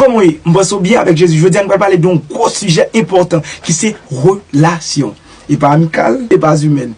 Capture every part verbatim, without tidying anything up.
Kòman w ye? M panse w byen avèk Jezi. Jodi a, nou pral pale de yon gwo sijè enpòtan ki se relasyon. E pa amikal, e pa imèn,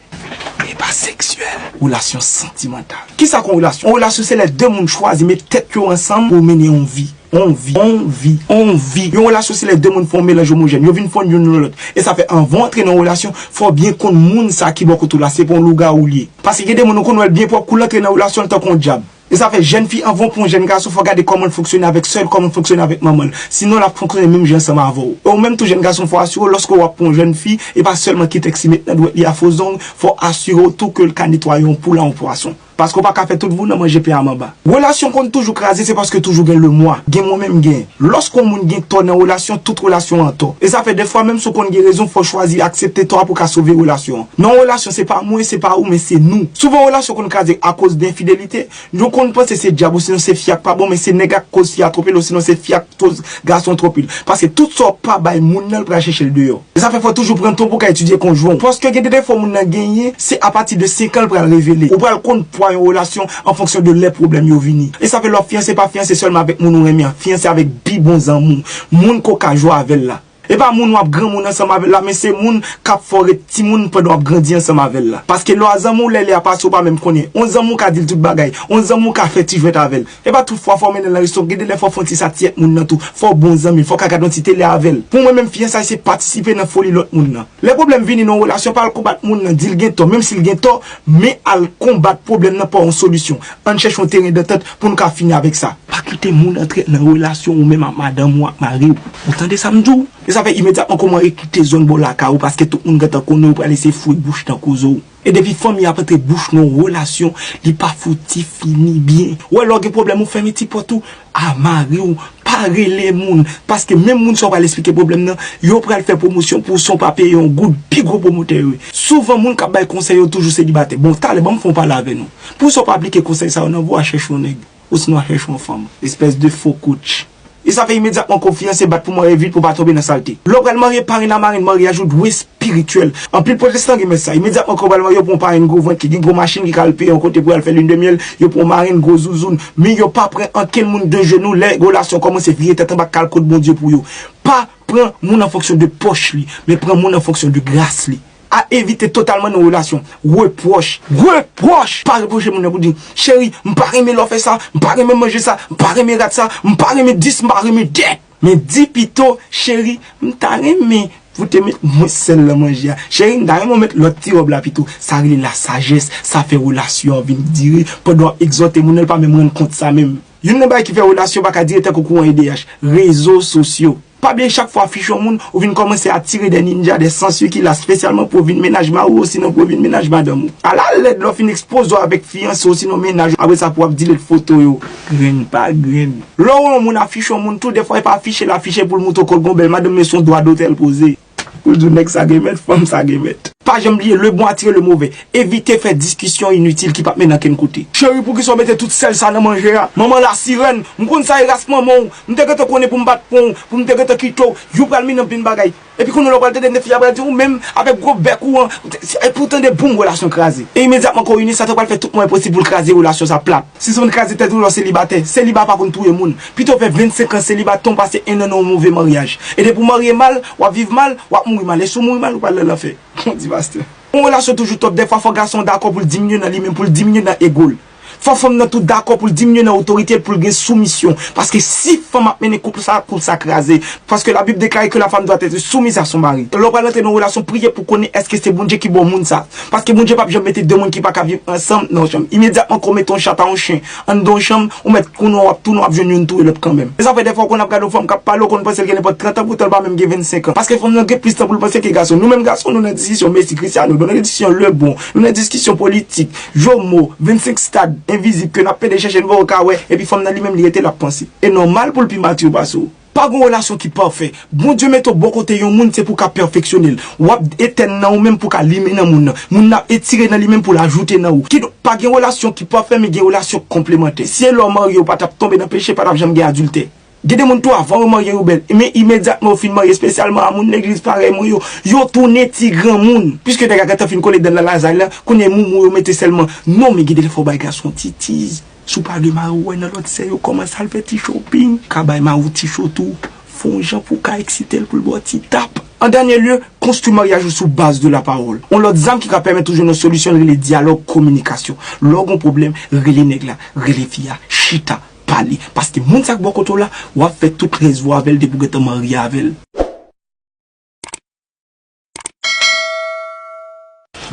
e pa seksyèl. Relasyon santimantal. Kisa k yon relasyon? Yon relasyon se lè de moun chwazi met tèt yo ansanm pou mennen yon vi. On vi, on vi, on vi. Yon relasyon se lè de moun fè yon melanj omojèn. Yo vin fonn youn nan lòt. E sa fè anvan w antre nan yon relasyon, fò w byen konn moun sa ki bò kote w la, se pa yon lougawou l ye. Paske gen de moun ou konn wè l byen pwòp, kou l antre nan relasyon, l tankou yon dyab. E sa fè jèn fi, anvan w pran yon jèn gason, fò w gade kòman l fonksyone avèk sè l, kòman l fonksyone avèk manman l. Sinon, l ap fonksyone menm jan ansanm avè w. E ou menm tou jèn gason, fò w asire w, lòske w ap pran yon jèn fi, e pa sèlman kite l si met nan dwèt li a fo zong, fò w asire w tou ke l ka netwaye yon poul a yon pwason. Paske w pa ka fè tout vou nan manje pen a manba. Relasyon konn toujou kraze, se paske toujou gen lemwa. Gen mwen menm gen. Lòske yon moun gen tò nan relasyon, tout relasyon an tò. E sa fè dèfwa, menm si w konn gen rezon, fò w chwazi aksepte tò a pou w ka sove relasyon an. Nan yon relasyon, se pa mwen, se pa ou, men se nou. Souvan, relasyon konn kraze akoz de enfidelite. Nou konn panse se dyab, osinon se fi a k pa bon, men se nèg la k koz fi a twonpe l, osinon se fi a k koz gason twonpe l. Paske tout sa w pa bay moun nan, l pral chèche l deyò. E sa fè fò w toujou pran tan pou w ka etidye konjwen w. Paske gen de defo moun nan genyen, se apati de senk an l pral revele. Ou pral konn pwa yon relasyon an fonksyon de lè pwoblèm yo vini. E sa fè lè w ap fiyanse, pa fiyanse sèlman avèk moun ou renmen an, fiyanse avèk pi bon zanmi w, moun ke w ka jwe avè l la. E pa moun w ap granmoun ansanm avè l la, men se moun k ap fè w ret timoun pandan w ap grandi ansanm avè l la. Paske lè w a zanmi w, lè lè a pase, w pa menm konnen. On zanmi w ka di l tout bagay. On zanmi w ka fè ti jwèt avè l. E pa tout fwa fò w mennen l nan resto, gen de lè fò w fè yon ti satiyèt moun nan tou. Fò w bon zanmi l, fò w ka gade yon ti tele avè l. Pou mwen menm, fiyansay se patisipe nan foli lòt moun nan. Lè pwoblèm vini nan yon relasyon, pa al konbat moun nan, di l gen tò, menm si l gen tò, men al konbat pwoblèm nan pa yon solisyon. Ann chèche yon teren dantant pou n ka fini avèk sa. Pa kite moun antre nan relasyon ou menm ak madanm ou, ak mari w. Ou tande sa m di w? E sa fè imedyatman kòmanse kite zòn bò lakay ou, paske tout moun gentan konnen ou pral eseye foure bouch nan koze w. E depi fanmi ap antre bouch nan yon relasyon, li pa fouti fini byen. Ou wè lè w gen pwoblèm ou fèmen ti pòt ou, a mari w, pa rele moun. Paske menm moun sa w pral esplike pwoblèm nan, yo pral fè pwomosyon pou w san w pa peye yon goud, pi gwo pwomotè yo ye. Souvan moun k ap bay konsèy yo toujou selibatè. Bon, talè, ban m fè yon pale avè nou. Pou sa w pa aplike konsèy sa yo nan vi w, a chèche yon nèg. Osinon a chèche yon fanm. Espès de fo coach. E sa fè imedyatman ke w fiyanse, bat pou marye vit pou w pa tonbe nan salte. Lè w pral marye, parenn a marenn maryaj ou dwe espirityèl. Anpil pwotestan renmen sa. Imedyatman ke w pral marye, yo pran yon parenn gwo vant ki gen gwo machin ki ka al peye yon kote pou al fè lin de myèl, yo pran yon marenn gwo zouzoun. Men yo pa pran ankenn moun de jenou lè relasyon kòmanse vire tèt anba k al kot Bondye pou yo. Pa pran moun an fonksyon de pòch li, men pran moun an fonksyon de gras li. A evite totalman nan relasyon. Repwòch. Repwòch! Pa repwoche moun nan pou di, cheri, m pa renmen lè w fè sa, m pa renmen manje sa, m pa renmen rad sa, m pa renmen dis, m pa renmen dèt. Men di pito, cheri, m ta renmen pou w te met mwens sèl nan manje a. Cheri, m ta renmen w met lòt ti wòb la pito. Sa rele lasajès, sa fè relasyon an vin dire. Pandan w ap egzòte moun nan, l pa menm rann kont sa menm. Youn nan bagay ki fè relasyon pa ka dire tankou kouran E D H, rezo sosyo. Pa bliye chak fwa w afiche yon moun, ou vin kòmanse atire de ninja, de sansui ki la espesyalman pou yo vin mennaj mari w osinon pou yo vin mennaj madanm ou. Ala lèd lè w fin ekspoze w avèk fiyanse w osinon mennaj ou, apre sa pou w ap delete foto yo. Grenn pa grenn. Lè w wè yon moun afiche yon moun tou, dèfwa e pa afiche l afiche pou l montre w kòl gon bèl madanm, men se yon dwa dotè l poze. Pou l di w nèg sa gen mèt, fanm sa gen mèt. Pa janm bliye, le bon attire le mauvais. Evite fè diskisyon initil ki p ap mennen ankenn kote. Cheri, poukisa w mete tout sèl sa nan manje a? Manman lasirèn, m konn sa e ras manman w. M te gentan konnen pou m pa t pran w, pou m te gentan kite w. Yo pral mennen anpil bagay. Epi kounye a lè w pral tande fi a pral di ou menm avèk gwo bèk ou an, e pou w tande boum, relasyon kraze. E imedyatman ke w ini, Satan pral fè tout mwayen posib pou l kraze relasyon sa plat. Si se yon kraze tèt ou lè w selibatè, seliba pa konn touye moun. Pito w fè vennsenk an seliba tan w pase en an nan yon move maryaj. E depi w marye mal, w ap viv mal, w ap mouri mal. E si w mouri mal, ou pral nan lanfè. Bondye pastè. Yon relasyon toujou top, dèfwa fò gason an dakò pou l diminye nan li menm, pou l diminye nan ego l. Fò fanm nan tou dakò pou l diminye nan otorite l, pou l gen soumisyon. Paske si fanm ap mennen koup sa, koup sa kraze. Paske Labib deklare ke la femme doit être soumise à son mari. Lè w pral rantre nan yon relasyon, priye pou konnen èske se Bondye ki ba w moun sa. Paske Bondye p ap janm mete de moun ki pa ka viv ansanm nan yon chanm. Imedyatman ke w mete yon chat a yon chen anndan yon chanm, ou mèt konnen w ap tounen, w ap jwenn youn touye lòt kanmenm. E sa fè dèfwa w konn ap gade yon fanm k ap pale, w konn panse l gen nenpòt trant an, poutan l pa menm gen vennsenk an. Paske fanm nan gen plis tan pou l panse ke gason. Nou menm gason, nou nan diskisyon Messi, Cristiano, nou nan diskisyon Lebron, nou nan diskisyon politik, Jomo, vennsenk stad envizib ke n ap pede chèche n voye w ka wè, epi fanm nan li menm li rete l ap panse. E nòmal pou l pi matire pase w. Pa gen relasyon ki pafè. Bondye mete w bò kote yon moun, se pou w ka pèfeksyone l. W ap etèn nan ou menm pou w ka limen nan moun nan. Moun nan ap etire nan li menm pou l ajoute nan ou. Kidonk, pa gen relasyon ki pafè, men gen relasyon konplemantè. Si e lè w marye, ou pa t ap tonbe nan peche, pa t ap janm gen adiltè. Gen de moun tou, avan yo marye, yo bèl. Men imedyatman yo fin marye, espesyalman a moun legliz parèy mwen yo, yo tounen ti granmoun. Piske nèg la gentan fin kole dan l nan lazay la, kounye a moumou yo mete sèlman. Non, men gen de lè fò w bay gason titiz. Si w pa gen mari, w wè nan lòt sè yo kòmanse al fè ti shopping, ka bay mari w ti cho tou. Fè yon jan pou w ka eksite l pou l ba w ti tap. An dènye lye, konstwi maryaj ou sou baz de lapawòl. Yon lòt zam ki ka pèmèt ou jwenn yon solisyon rele dyalòg, kominikasyon. Lè w gen yon pwoblèm, rele nèg la, rele fi a, chita, pale. Paske moun sa k bò kote w la, w ap fè tout rès vi w avè l depi w gentan marye avè l.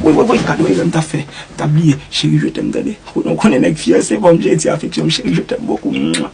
Woy, woy, woy, gade yon erè m ta fè. M ta bliye, cheri, je t'aime, tande. Konnen, konnen nèg fyè se fòm jedi afeksyon m, cheri, je t'aime beaucoup. Mwa.